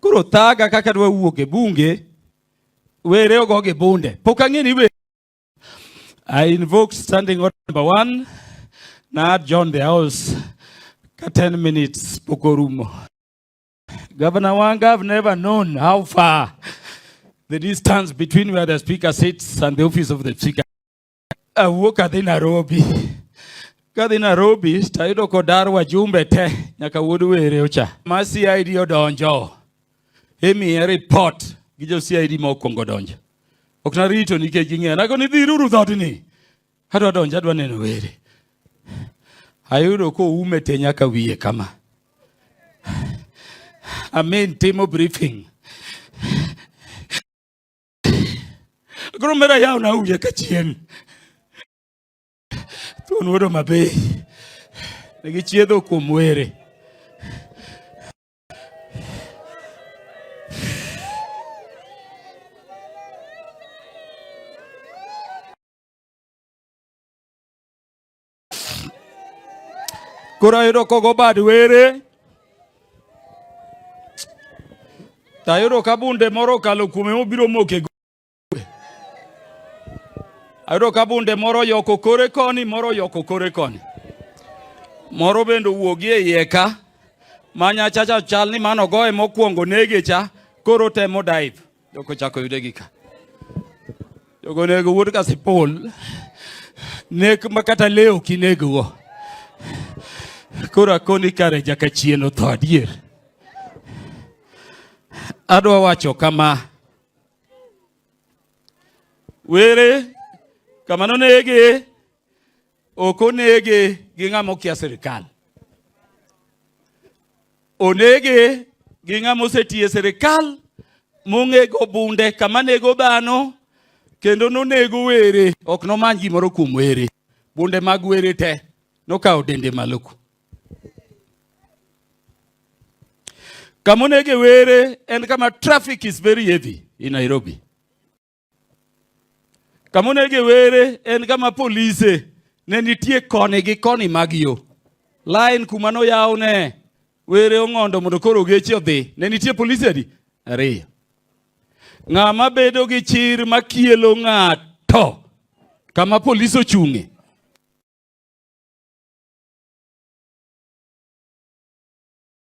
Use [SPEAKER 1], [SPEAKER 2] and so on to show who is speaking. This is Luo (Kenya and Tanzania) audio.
[SPEAKER 1] Koro thaga kaka dwa wuok e bunge, were ogo gi bunde. Pok ang'e ni were. I invoke standing order number 1. Na adjourn the house ka 10 minutes pok orumo. Governor Wanga, I've never known how far the distance between where the speaker sits and the office of the speaker. Awuok adhi Nairobi. Kadhi Nairobi to ayudo kodar wajumbe te nyaka wuod were ocha. Ma CID odonjo. Imiye report gi jo CID ma okwongo donjo. Ok narito nikech ging'eyo. Nago ni dhiruru dhoodni. Adwa donjo, adwa neno were. Ayudo koume te nyaka wiye kama. Amin timo briefing. Koro mera yaw na uye ka chien. Thuon wuod Homa Bay. Ne gichiedho kuom were. Koro ayudo kogo bad were. Tayudo ka bunde moro okalo kuome mobiro moke. Ayudo ka bunde moro yoko kore koni, moro yoko kore koni. Moro bende owuogi e iye ka. Manya chacha chal ni mano goye mokwongo nege cha, koro temo dive. Joko chako yude gi ka. Jogo nego wuod Kasipul. Nek ma kata le ok inego. Koro akoni kare jaka chien otho adier. Adwa wacho kama. Were kama nonege ok onege gi ng'ama okia sirikal. Onege gi ng'ama osetiyo e sirikal mong'ego bunde kama nego dhano kendo nonego were ok nomany gimoro kuom were. Bunde mag were te nokawo dende malo ku. Kama onege were en kama traffic is very heavy in Nairobi. Kama onege were en kama polise ne nitie koni gi koni mag yo. Line kuma noyaw ne were ong'ondo mondo koro geche odhi. Ne nitie polise adi? Ariyo. Ng'ama bedo gi chir makielo ng'ato kama polis ochung'e.